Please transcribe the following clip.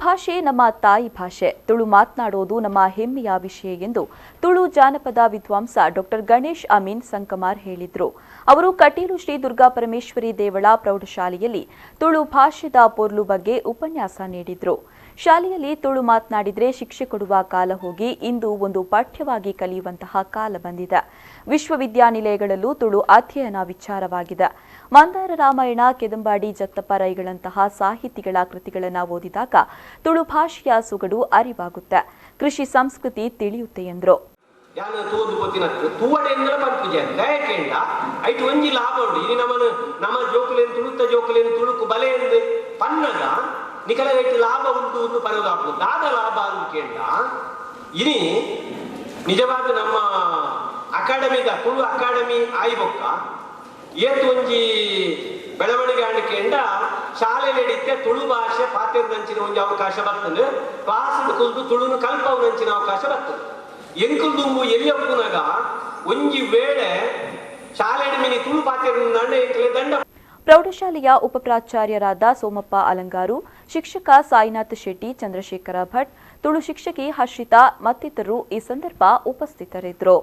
ಭಾಷೆ ನಮ್ಮ ತಾಯಿ ಭಾಷೆ, ತುಳು ಮಾತನಾಡೋದು ನಮ್ಮ ಹೆಮ್ಮೆಯ ವಿಷಯ ಎಂದು ತುಳು ಜಾನಪದ ವಿದ್ವಾಂಸ ಡಾಕ್ಟರ್ ಗಣೇಶ್ ಅಮೀನ್ ಸಂಕಮಾರ್ ಹೇಳಿದರು. ಅವರು ಕಟೀಲು ಶ್ರೀ ದುರ್ಗಾ ಪರಮೇಶ್ವರಿ ದೇವಳ ಪ್ರೌಢಶಾಲೆಯಲ್ಲಿ ತುಳು ಭಾಷೆದ ಪೊರ್ಲು ಬಗ್ಗೆ ಉಪನ್ಯಾಸ ನೀಡಿದರು. ಶಾಲೆಯಲ್ಲಿ ತುಳು ಮಾತನಾಡಿದರೆ ಶಿಕ್ಷೆ ಕೊಡುವ ಕಾಲ ಹೋಗಿ ಇಂದು ಒಂದು ಪಾಠ್ಯವಾಗಿ ಕಲಿಯುವಂತಹ ಕಾಲ ಬಂದಿದೆ. ವಿಶ್ವವಿದ್ಯಾನಿಲಯಗಳಲ್ಲೂ ತುಳು ಅಧ್ಯಯನ ವಿಚಾರವಾಗಿದೆ. ಮಂದಾರ ರಾಮಾಯಣ, ಕೆದಂಬಾಡಿ ಜತ್ತಪ್ಪ ರೈಗಳಂತಹ ಸಾಹಿತಿಗಳ ಕೃತಿಗಳನ್ನು ಓದಿದಾಗ ತುಳು ಭಾಷೆಯ ಸೊಗಡು ಅರಿವಾಗುತ್ತೆ, ಕೃಷಿ ಸಂಸ್ಕೃತಿ ತಿಳಿಯುತ್ತೆ ಎಂದರು. ಯಾನ್ ತೂದು ಪೋತಿನತ್ತು ತೂವಡೆ ಎಂದಲ ಪನ್ಪುಜೆ ದಯಕೇಂಡ ಐಟ್ ಒಂಜಿ ಲಾಭ ಉಂಡು. ಇನಿ ನಮನ ನಮ ಜೋಕುಲೇನು ತುಳುತ್ತ ಜೋಕುಲೇನು ತುಳುಕು ಬಲೆ ಎಂದು ಪನ್ನಗ ನಿಕಲ ಐಟ್ ಲಾಭ ಉಂಟು ಒಂದು ಪರೋದಾಪು ದಾದ ಲಾಭ ಅಂತ ಕೇಂಡ. ಇನಿ ನಿಜವಾದ ನಮ್ಮ ಅಕಾಡೆಮಿದ ತುಳು ಅಕಾಡೆಮಿ ಆಯಿಬೊಕ್ಕ ಏತ್ ಒಂಜಿ ಬೆಳವಣಿಗೆ ಆಂಡ್ ಶಾಲೆ ನಡೀತೆ ತುಳು ಭಾಷೆ ಪಾತೆರದಂಚಿನ ಒಂಜಿ ಅವಕಾಶ ಬರ್ತದೆ. ಕ್ಲಾಸ್ ಕುಲ್ದು ತುಳುನು ಕಲ್ಪವನಂಚಿನ ಅವಕಾಶ ಬರ್ತದೆ. ಎಂಕುಲ್ ದುಂಬು ಎಲ್ಲಿಯಪ್ಪುನಗ ಒಂಜಿ ವೇಳೆ ಶಾಲೆ ಮಿನಿ ತುಳು ಪಾತೆರ ಎಂಕಲೆ ದಂಡ. ಪ್ರೌಢಶಾಲೆಯ ಉಪಪ್ರಾಚಾರ್ಯರಾದ ಸೋಮಪ್ಪ ಅಲಂಗಾರು, ಶಿಕ್ಷಕ ಸಾಯಿನಾಥ್ ಶೆಟ್ಟಿ, ಚಂದ್ರಶೇಖರ ಭಟ್, ತುಳು ಶಿಕ್ಷಕಿ ಹರ್ಷಿತಾ ಮತ್ತಿತರರು ಈ ಸಂದರ್ಭ ಉಪಸ್ಥಿತರಿದ್ದರು.